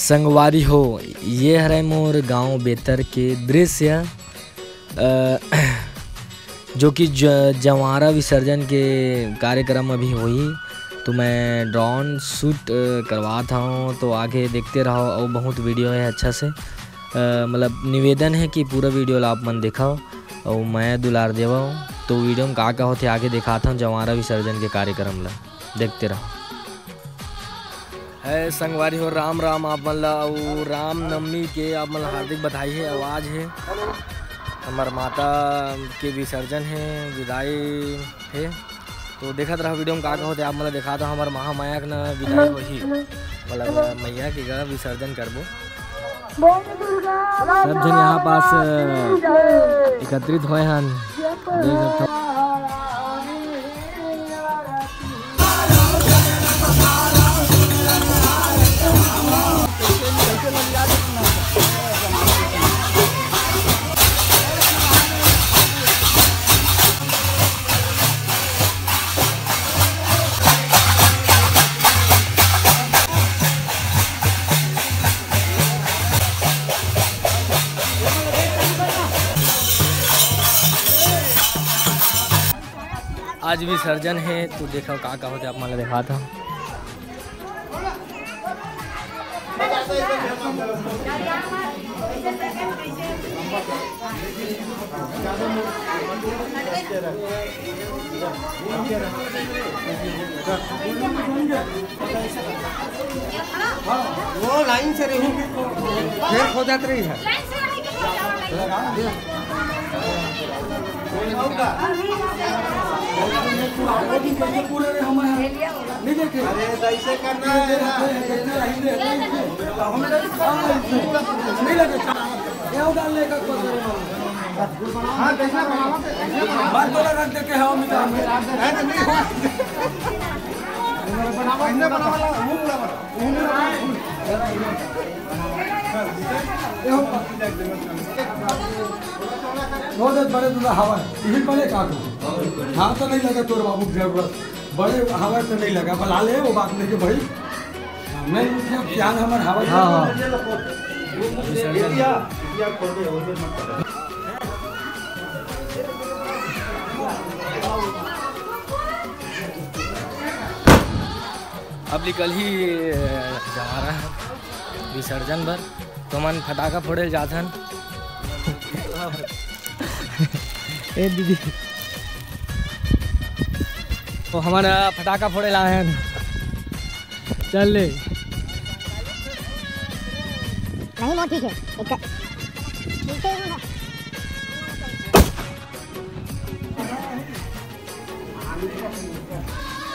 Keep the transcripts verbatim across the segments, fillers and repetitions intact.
संगवारी हो, ये हरे मोर गांव बेतर के दृश्य, अ, जो कि ज-, जवारा विसर्जन के कार्यक्रम अभी होही, तो मैं drone shoot, अ, करवात हूँ, तो आगे देखते रहो। और बहुत video है अच्छा से, अ, मतलब निवेदन है कि पूरा video ला आप मन देखो और मैं दुलार देवो। तो video में का का होथे आगे देखात हूँ, जवारा विसर्जन के कार्यक्रम ला देखते रहो। है संगवारी हो, राम राम आप मन ला, अउ राम नवमी के आप मन ला हार्दिक बधाई है। आवाज है हमर माता के विसर्जन है, विदाई है, तो देखत रहो video में का का होथे। आप मन ला देखात हूँ, हमर महामाया के न विदाई होही, मतलब मैया के गा विसर्जन करबो। सब झन यहाँ पास, अ, एकत्रित होए हन, देख सकथो। आज विसर्जन है, तो देखो का का होथे, आप मन ला देखात हूँ। वो लाइन से रही, फेल हो जात रही है। नहीं देखे। अरे, तो ऐसे करना है ना। नहीं लगे। क्या उधार लेकर कर रहे हो? हाँ, कैसे बनाओ? बात बोला रख दे के हवा में जाओ। नहीं, तो नहीं हुआ। बनाओ, इन्हें बनाओ, मुंह बुला बनाओ। बहुत बड़े दूल्हा हवा है, यही बड़े का तू? हाँ, तो नहीं लगा तोर बाबू के जरूरत, बड़े हवा तो नहीं लगा, बला ले, वो बात नहीं के भाई। नहीं उठे, अब ज्ञान हमार हवा हाँ, हाँ। अब निकल ही, अ, जा रहा है विसर्जन बर, तो हमन फटाका फोड़े ल जाथन। ए दीदी, तो हमन, अ, फटाका फोड़े ल आए हन। चल ले। नहीं, वो ठीक है। एक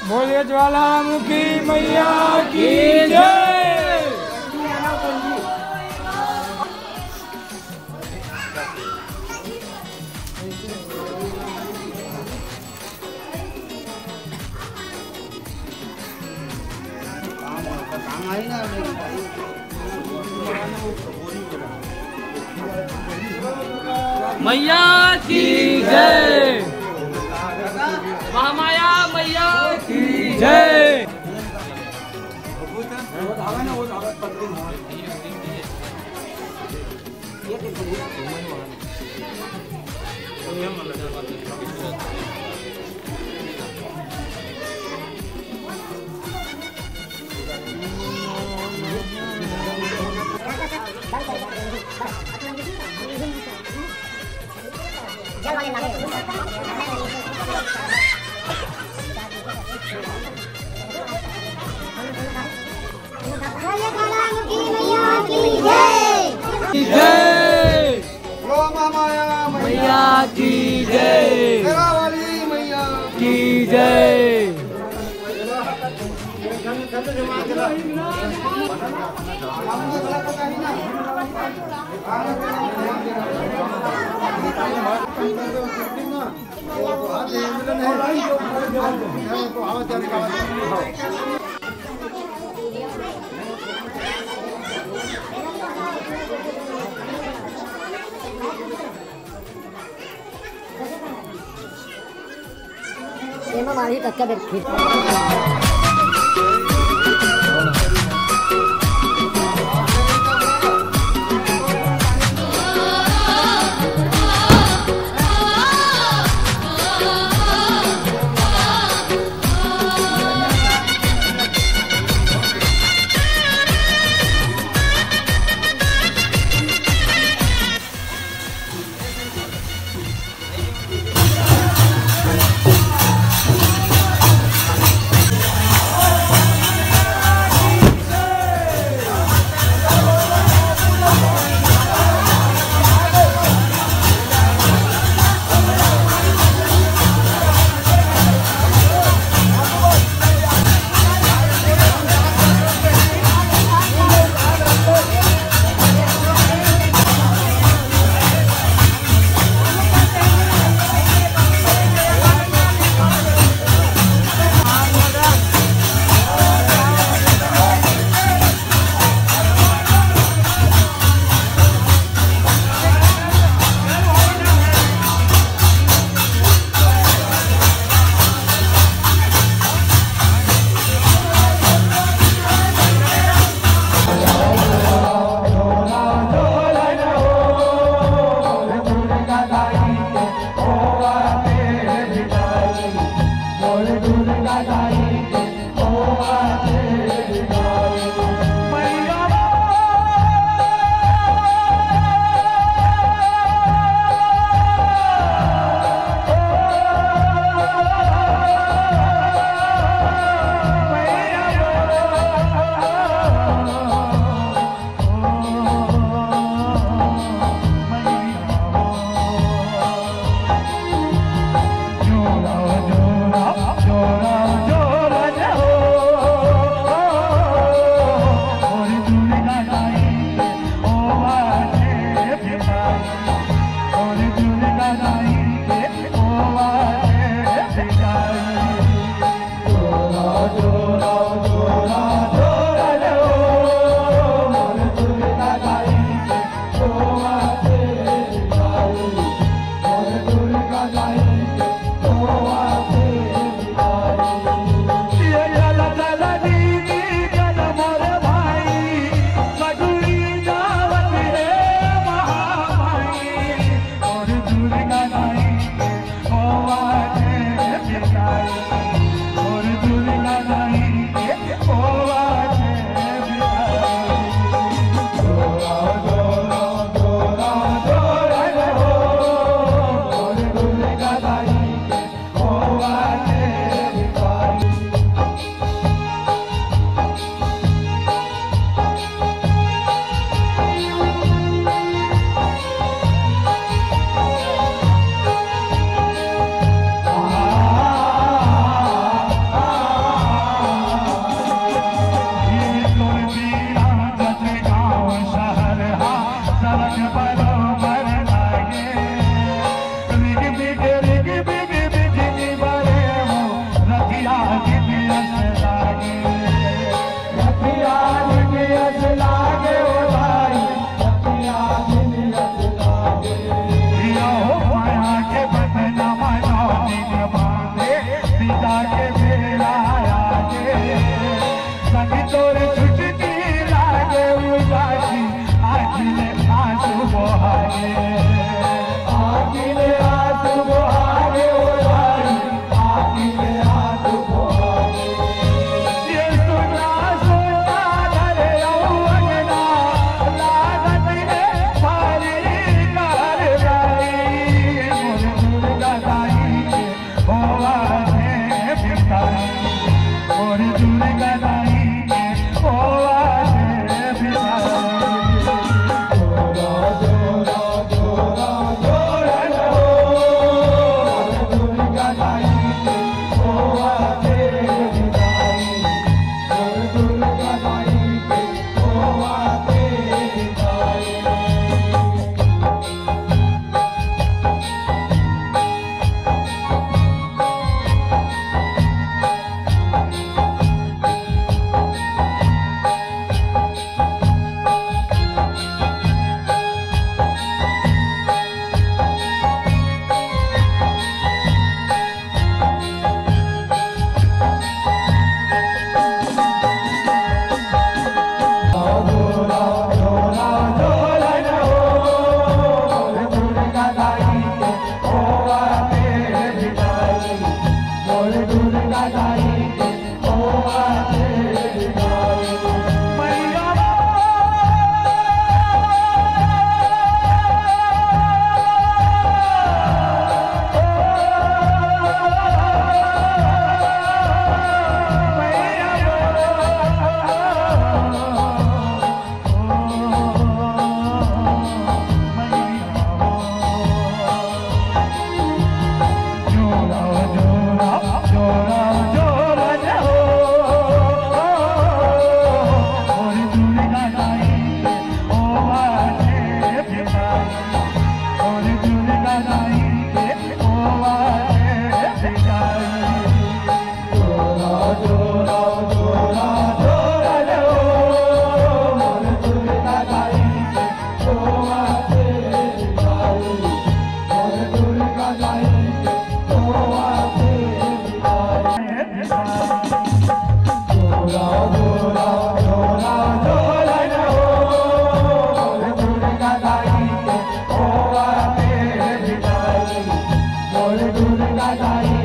बोलिए ज्वालामुखी मैया की जय। मैया की जय, महामाया मैया की जय। बोलिए ज्वालामुखी मैया की जय। जय। बोलो महामाया मैया की जय। शेरा वाली मैया की जय। एमा मारही कतका बेर फिर। दुर्गा काली